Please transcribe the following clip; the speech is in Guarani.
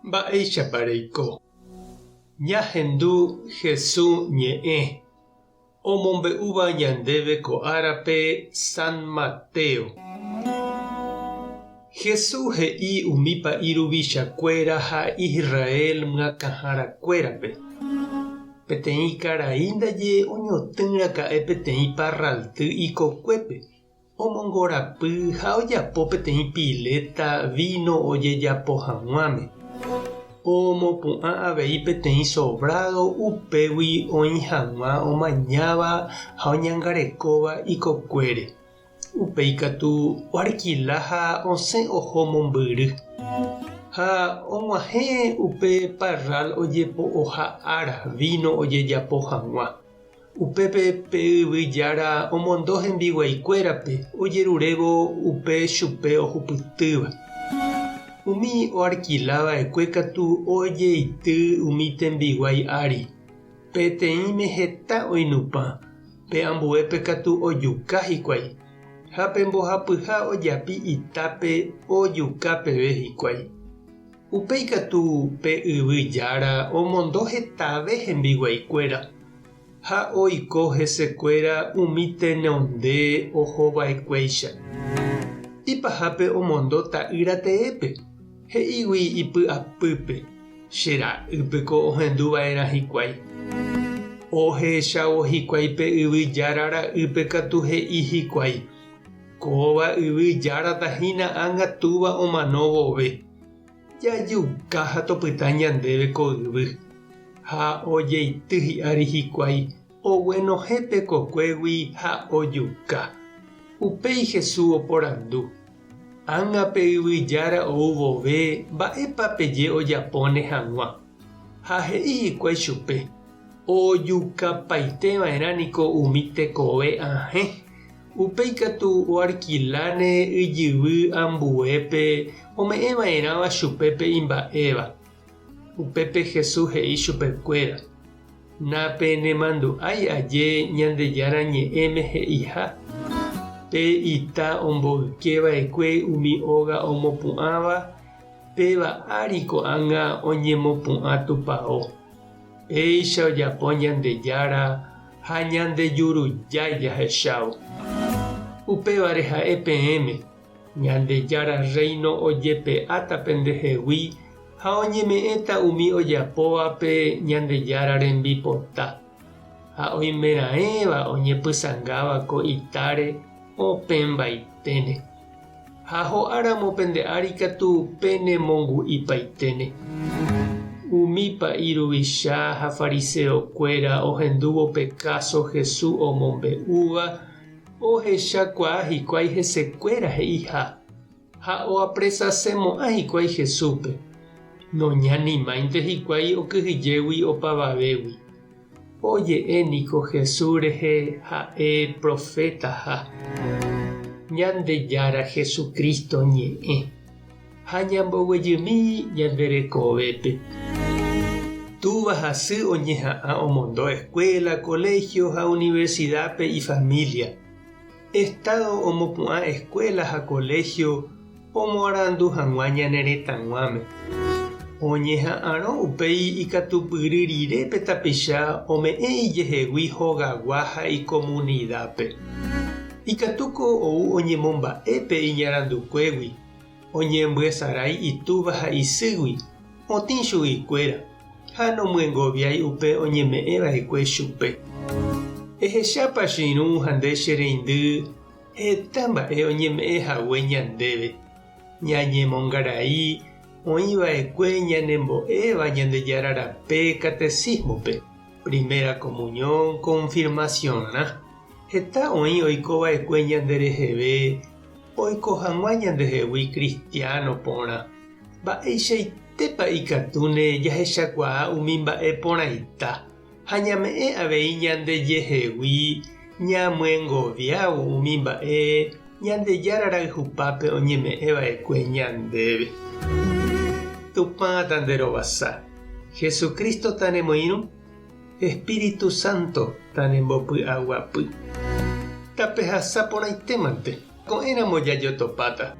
Mba'éichapa reiko? Ñahendu Hesu ñe'ẽ omombe'úva ñandéve ko árape San Mateo. Hesu he'i umi pa'i ruvichakuéra ha Israel myakãharakuérape, Peteĩ karai ndaje oñotỹ raka'e peteĩ parralty ikokuépe, Omongorapy ha ojapo peteĩ piléta víno ojejapo hag̃uáme. Omopu'ã avei peteĩ sovrádo upégui oĩ hag̃ua omañáva ha oñangarekóva ikokuére. Upéi katu oarkila ha osẽ oho mombyry. Ha og̃uahẽ upe parrál ojepo'oha ára víno ojejapo hag̃ua. Upépe pe yvy jára omondo hembiguaikuérape ojerurévo upe chupe ohupytýva. Umi oarkila va'ekue katu ojeity umi tembiguái ári, peteĩme heta oinupã, pe ambuépe katu ojuka hikuái, ha pe mbohapyha ojapi itápe ojuka peve hikuái. Upéi katu pe yvy jára omondo hetave hembiguaikuéra, ha oiko hesekuéra umi tenonde ohova'ekuéicha. Ipahápe omondo ta'ýra teépe, he'ígui ipy'apýpe, Che ra'ýpeko ohendu va'erã hikuái. Ohechávo hikuái pe yvy jára ra'ýpe katu he'i hikuái, Kóva yvy járata hína ág̃a túva omano vove. Jajuka ha topyta ñandéve ko yvy. Ha ojeity hi'ári hikuái, oguenohẽ pe kokuégui ha ojuka. Upéi Jesús oporandu, Ág̃a pe yvy jára ou vove mba'épa peje ojapóne hag̃ua? Ha he'i hikuái chupe, Ojukapaite va'erã niko umi tekove ahẽ. Upéi katu oarkiláne yjyvy ambuépe ome'ẽ va'erãva chupe pe imba'éva. Upépe Jesús he'i chupekuéra, Napenemandu'ái aje Ñandejára Ñe'ẽme he'iha, Pe ita omboyke va'ekue umi óga omopu'ãva, péva ári ko'ág̃a oñemopu'ã tupao. Péicha ojapo Ñandejára ha ñandejurujái jahechávo. Upévare ha'e peẽme, Ñandejára Rréino ojepe'áta pendehegui ha oñeme'ẽta umi ojapóvape Ñandejára rembipota. Ha oimeraẽva oñepysangáva ko itáre opẽmbaiténe. Ha ho'áramo pende ári katu penemongu'ipaiténe. Umi pa'i ruvicha ha fariseokuéra ohendúvo pe káso Jesús omombe'úva, ohechakuaa hikuái hesekuéra he'iha, ha oapresasemo'ã hikuái Jesúspe. Noñanimáinte hikuái okyhyjégui opavavégui. Oje'e niko Jesús rehe ha'e profetaha. Ñandejára Jesucristo ñe'ẽ, ha ñamboguejymi ñande rekovépe. Túva ha sy oñeha'ã omondo escuela, colegio ha universidad-pe ifamilia. Estado omopu'ã escuela ha colegio omoarandu hag̃ua ñane retãguáme. Oñeha'ãrõ upéi ikatupyry rire pe tapicha ome'ẽ ijehegui hogagua ha ikomunidápe. Ikatúko ou oñemomba'e pe iñarandukuégui, oñembyesarái itúva ha isýgui, otĩ chuguikuéra, ha nomyengoviái upe oñeme'ẽva'ekue chupe. Ehechápa che irũ ha nde che reindy Heta mba'e oñeme'ẽ hague ñandéve, ñañemongarai oĩ va'ekue ñanembo'éva Ñandejára rape catecismo-pe, primera comunión, confirmación-rã. Heta oĩ oiko va'ekue ñande reheve oiko hag̃ua ñandehegui cristiano porã. Mba'eichaitépa ikatúne jahechakuaa umi mba'e porãita Ha ñame'ẽ avei ñandejehegui ñamyengoviávo umi mba'e Ñandejára rayhupápe oñeme'ẽ va'ekue ñandéve. Tupã tanderovasa, Jesucristo tanemoirũ, Espíritu Santo tanembopy'aguapy. Tapehasa porãitémante, ko'ẽramo jajotopáta.